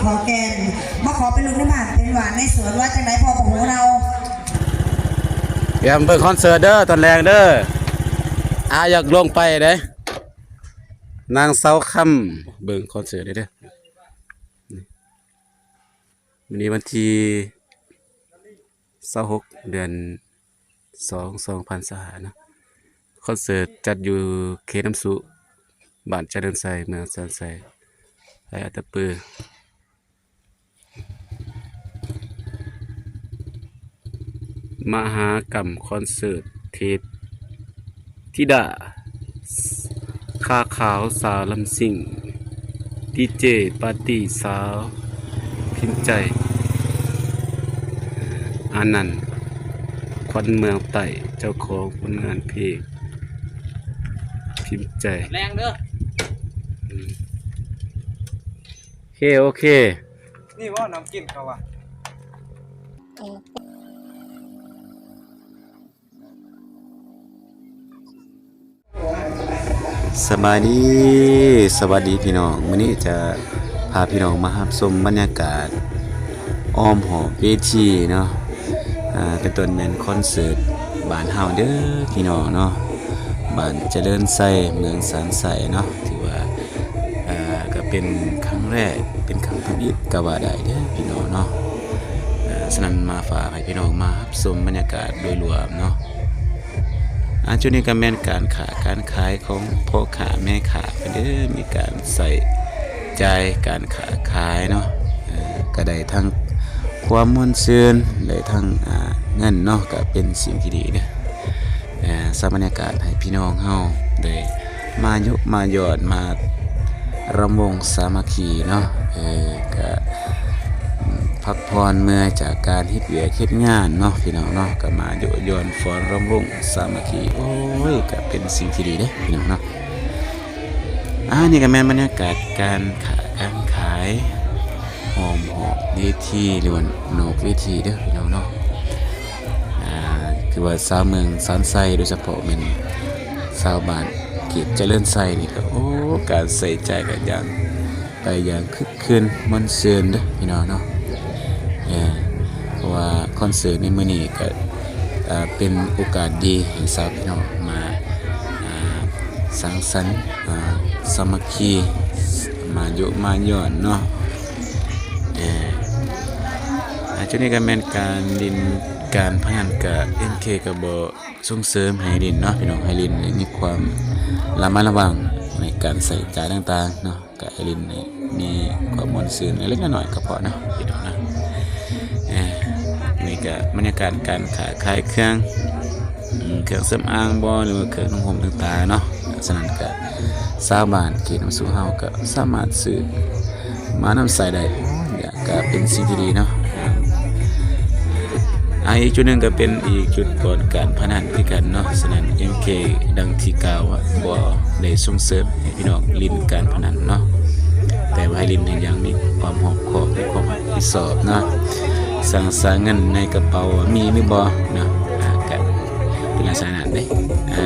ຂໍແກ່ນ ມາຂໍເປັນລູກໃນບ້ານເປັນຫຼານໃນສວນ ວ່າຈັ່ງໃດພໍ່ບໍ່ຮູ້ເຮົາ. ຕຽມເບິ່ງຄອນເສີດເດີ ຕອນແລງເດີ ອາ ຢາກລົງໄປເດ້ ນາງເສົາຄຳ ເບິ່ງຄອນເສີດເດີ. ມື້ນີ້ວັນທີຊາວຫົກ ເດືອນສອງ ສອງພັນຊາວຫ້າເນາະ. ຄອນເສີດຈັດຢູ່ເຂດນ້ຳຊຸ ບ້ານຈະເລີນໄຊ ເມືອງສານໄຊ ແຂວງອັດຕະປື. ມະຫາກຳຄອນເສີດ ເທບທິດາ ຂາຂາວສາວລຳຊິງ ດີເຈປາຕີ້ສາວພິມໃຈ ອານັນ ຂວັນເມືອງໃຕ້ ເຈົ້າຂອງຜົນງານເພງພິມໃຈ. ແລງເດີ ອືມ ໂອເຄ ໂອເຄ ນີ້ບໍ່ນ້ຳກິນເຂົາວ່າ. ສະບາຍດີ ສະຫວັດດີພີ່ນ້ອງ. ມື້ນີ້ຈະພາພີ່ນ້ອງມາຮັບຊົມບັນຍາກາດອ້ອມຮອບເວທີເນາະ ອາ ເປັນຕົ້ນແມ່ນຄອນເສີດບ້ານເຮົາເດີພີ່ນ້ອງເນາະ ບ້ານຈະເລີນໄຊ ເມືອງສານໄຊເນາະ. ຖືວ່າ ເອີ ກໍເປັນຄັ້ງແລກ ເປັນຄັ້ງທຳອິດກໍວ່າໄດ້ເດີພີ່ນ້ອງເນາະ. ເອີ ສະນັ້ນມາຝາກໃຫ້ພີ່ນ້ອງມາຮັບຊົມບັນຍາກາດໂດຍລວມເນາະ. ອາ ຈຸດນີ້ກໍແມ່ນການຄ້າການຂາຍຂອງພໍ່ຄ້າແມ່ຄ້າເພິ່ນເດີ ມີການໃຊ້ຈ່າຍການຄ້າຂາຍເນາະ. ເອີ ກໍໄດ້ທັງຄວາມມ່ວນຊື່ນ ໄດ້ທັງ ອາ ເງິນເນາະ ກໍເປັນສິ່ງທີ່ດີເດີ. ເອີ ສ້າງບັນຍາກາດໃຫ້ພີ່ນ້ອງເຮົາໄດ້ມາຍົມາຢອດ ມາລຳວົງສາມັກຄີເນາະ. ເອີ ກະ ອືມ ພັກຜ່ອນເມື່ອຍຈາກການເຮັດວຽກເຮັດງານເນາະ ພີ່ນ້ອງເນາະ ກະມາຍົມາຢອດຟ້ອນລຳວົງສາມັກຄີ. ໂອ້ຍ ກະເປັນສິ່ງທີ່ດີເດ້ ພີ່ນ້ອງເນາະ. ອາ ນີ້ກະແມ່ນບັນຍາກາດການຄ້າການຂາຍ ອ້ອມຮອບເວທີ ຫຼືວ່ານອກເວທີເດີພີ່ນ້ອງເນາະ. ອາ ຄືວ່າຊາວເມືອງສານໄຊ ໂດຍສະເພາະແມ່ນຊາວບ້ານເຂດຈະເລີນໄຊນີ້ກໍ ໂອ້ ການໃຊ້ຈ່າຍກໍຢ່າງ ໄປຢ່າງຄຶກຄື້ນມ່ວນຊື່ນເດີພີ່ນ້ອງເນາະ. ເອີ ເພາະວ່າຄອນເສີດໃນມື້ນີ້ກໍ ອາ ເປັນໂອກາດດີໃຫ້ຊາວພີ່ນ້ອງມາ ອາ ສັງສັນ ອາ ສາມັກຄີ ມາໂຍະມາຢອດເນາະ. ເອີ ອາ ຈຸດນີ້ກໍແມ່ນການຫຼິ້ນການພະນັນ ກະ ເອັມເຄ ກໍບໍ່ສົ່ງເສີມໃຫ້ຫຼິ້ນເນາະພີ່ນ້ອງ, ໃຫ້ຫຼິ້ນໃຫ້ມີຄວາມລະມັດລະວັງໃນການໃຊ້ຈ່າຍຕ່າງໆເນາະ, ກະໃຫ້ຫຼິ້ນໃຫ້ມີຄວາມມ່ວນຊື່ນເລັກໆນ້ອຍໆກໍພໍເນາະພີ່ນ້ອງເນາະ. ເອີ ນີ້ກະບັນຍາກາດການຄ້າຂາຍເຄື່ອງ ອືມ ເຄື່ອງສຳອາງບໍ ຫຼືວ່າເຄື່ອງນຸ່ງຫົ່ມຕ່າງໆເນາະ. ສະນັ້ນກະຊາວບ້ານເຂດນ້ຳຊຸເຮົາກະສາມາດຊື້ມານຳໃຊ້ໄດ້ ໂອ້ຍ ກະເປັນສິ່ງທີ່ດີເນາະ. ອາ ອີກຈຸດໜຶ່ງກະເປັນອີກຈຸດບ່ອນການພະນັນຄືກັນເນາະ. ສະນັ້ນ ເອັມເຄ ດັ່ງທີ່ກ່າວວ່າ ບໍ່ໄດ້ສົ່ງເສີມໃຫ້ພີ່ນ້ອງຫຼິ້ນການພະນັນເນາະ, ແຕ່ວ່າໃຫ້ຫຼິ້ນໃຫ້ຢ່າງມີຄວາມຮອບຄອບ ມີຄວາມຮັບຜິດຊອບເນາະ. ສັງສາເງິນໃນກະເປົາມີຫຼືບໍ່ເນາະ ອາ ກະເປັນລັກສະນະນັ້ນເດ້. ອາ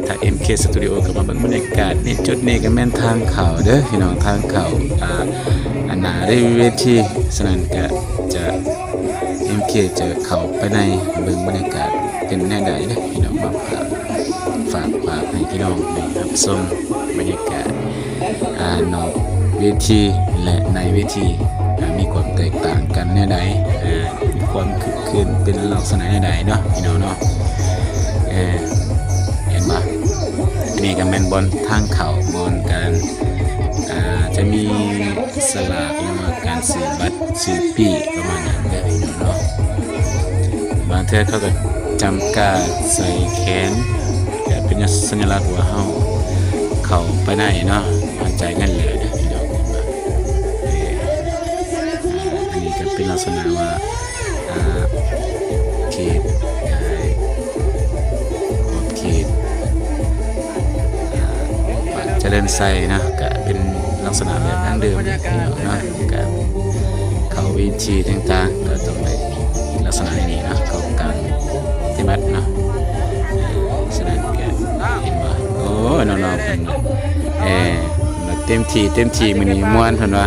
ທາງ ເອັມເຄ ສະຕູດິໂອ ກໍມາເບິ່ງບັນຍາກາດໃນຈຸດນີ້ ກໍແມ່ນທາງເຂົ້າເດີພີ່ນ້ອງ, ທາງເຂົ້າ ອາ ອັນໜ້າເວທີ. ສະນັ້ນກະຈະ ເອັມເຄ ຈະເຂົ້າໄປໃນເບິ່ງບັນຍາກາດເປັນແນວໃດເດີພີ່ນ້ອງ. ມາຝາກ ຝາກ ຝາກໃຫ້ພີ່ນ້ອງໄດ້ຮັບຊົມບັນຍາກາດ ອາ ນອກເວທີ ແລະ ໃນເວທີ ອາ ມີຄວາມແຕກຕ່າງກັນແນວໃດ ອາ ຄວາມຄຶກຄື້ນເປັນລັກສະນະແນວໃດເນາະພີ່ນ້ອງເນາະ. ເອີ ເຫັນບໍ່ ນີ້ກໍແມ່ນບ່ອນທາງເຂົ້າ ບ່ອນການ ອາ ຈະມີສະຫຼາກ ຫຼືວ່າການຊື້ບັດຊື້ປີ້ ປະມານນັ້ນເດີພີ່ນ້ອງເນາະ. ບາງເທື່ອເຂົາກໍຈຳກາໃສ່ແຂນ ແບບເປັນສັນຍະລັກວ່າເຮົາເຂົ້າໄປໃນເນາະ ມາຈ່າຍເງິນແລ້ວເດີພີ່ນ້ອງ. ເອີ ອັນນີ້ກໍເປັນລັກສະນະວ່າ ອາ ເຂດ ອາ ຂອບເຂດ ອາ ບ້ານຈະເລີນໄຊເນາະ, ກະເປັນລັກສະນະແບບດັ້ງເດີມເນາະ. ກະເຂົ້າເວທີຕ່າງໆ ກໍຕ້ອງໄດ້ລັກສະນະນີ້ເນາະ, ເຂົ້າກາງປະຕິບັດເນາະ. ສະນັ້ນກະເຫັນບໍ່ ໂອ້ຍ ນ້ອງໆເພິ່ນ ເອີ ເຕັມທີ່ ເຕັມທີ່ ມື້ນີ້ມ່ວນເພິ່ນວ່າ.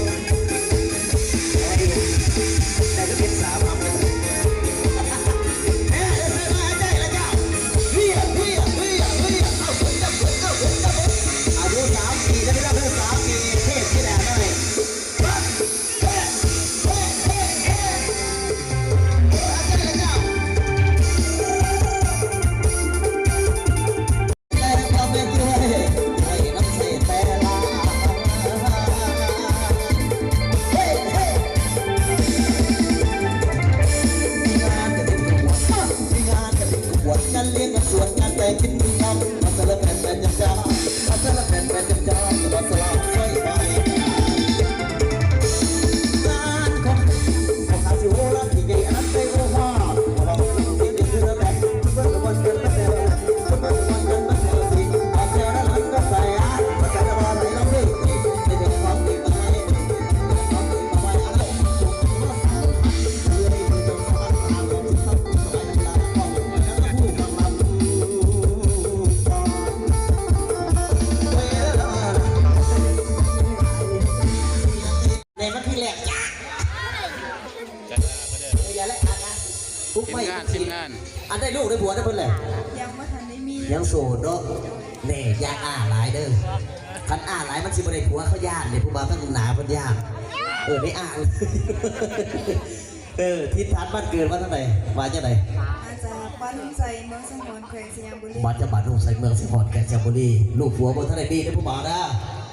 ແຕ່ມັນຄືແຫຼກຈ້າ ຢ່າແລະ ອ່ານນະ ປຸກໄວ້ ທີມງານ ທີມງານ ອັນໄດ້ລູກໄດ້ຜົວໄດ້ເພິ່ນແຫຼະ ຍັງບໍ່ທັນໄດ້ມີ ຍັງໂສດເນາະ ແນ່ ຢ່າອ້າຫຼາຍເດີ ຄັນອ້າຫຼາຍມັນຊິບໍ່ໄດ້ຜົວ ເຂົາຢ້ານເດ້ ຜູ້ບ່າວທາງໜ້າເພິ່ນຢ້ານ ເອີ ໄດ້ອ້າ ເອີ ຖິ່ນຖານບ້ານເກີດວ່າທາງໃດ ວ່າຈັ່ງໃດ? ມາຈາກບ້ານໂຮງໄຊ ເມືອງໄຊຮອນ ແຂວງໄຊຍະບູລີ ມາຈາກບ້ານໂຮງໄຊ ເມືອງໄຊຮອນ ແຂວງໄຊຍະບູລີ ລູກຜົວບໍ່ທັນໄດ້ມີເດີຜູ້ບ່າວເດີ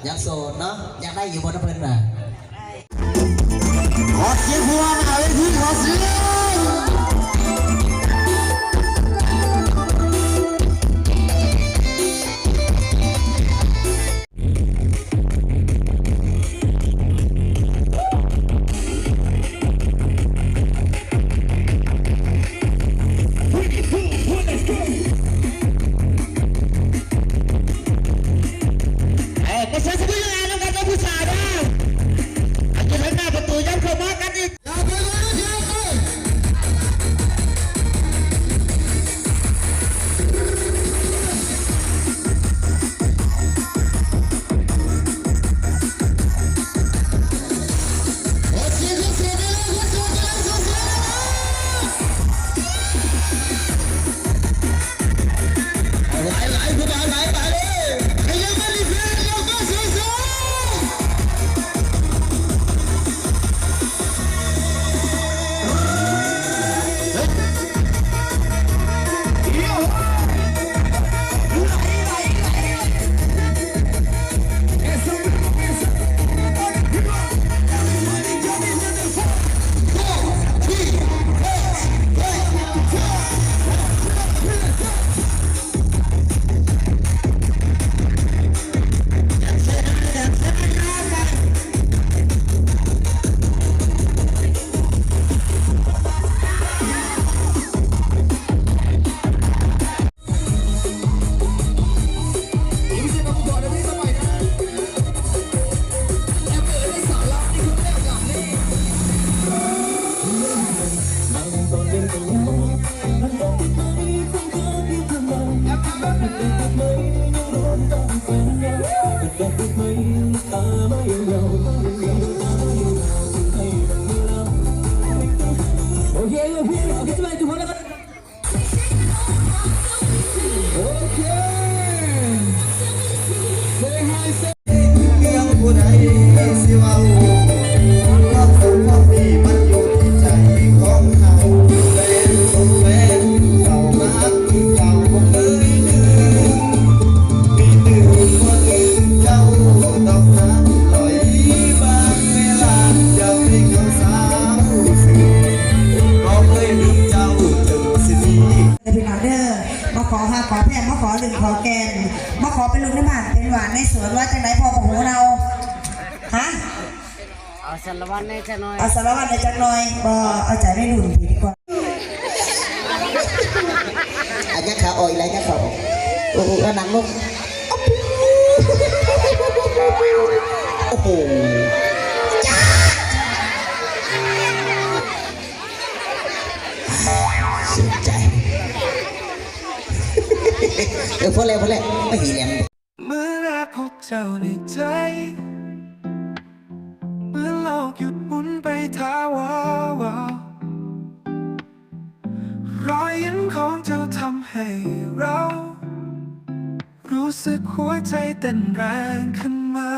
ຍັງໂສດເນາະ ຢາກໄດ້ຢູ່ບໍ່ນຳເພິ່ນນະ? ຂໍສຽງຜູ້ບ່າວໜ້າເວທີ ຂໍສຽງ. ເອີ ໄປໃສ່ສະບີງານນຳກັນກັບຜູ້ສາວເດີ ຢູ່ທາງໜ້າປະຕູ ຢ້ຳເຂົ້າມາກັນອີກ. ໂອເຄ ໂອເຄ ໂອເຄ ສະບາຍດີ ລູກນ້ຳໝາກເປັນຫວານໃນສວນ ວ່າຈັ່ງໃດພໍ່ບໍ່ຮູ້ເຮົາ? ຮະ? ເອົາສາລະວັນແດ່ຈັກໜ່ອຍ ເອົາສາລະວັນແດ່ຈັກໜ່ອຍ. ບໍ່ ເອົາໃຈໄວລຸ້ນດີກວ່າ. ອັນຍັງຂາອອກອີກແລ້ວ ຍັງຂາອອກ. ໂອ້ໂຫ ນັ່ງລົງ. ໂອ້ໂຫ ເສຍໃຈ. ເອີ ພໍແລ້ວ ພໍແລ້ວ ມາຫີແຫຼມ. ເມື່ອແລກພົບເຈົ້າໃນໃຈ ເມື່ອໂລກຢຸດໝູນໄປຖາວອນ ຮອຍຍິ້ມຂອງເຈົ້າທຳໃຫ້ເຮົາ ຮູ້ສຶກຫົວໃຈເຕັ້ນແຮງຂຶ້ນມາ.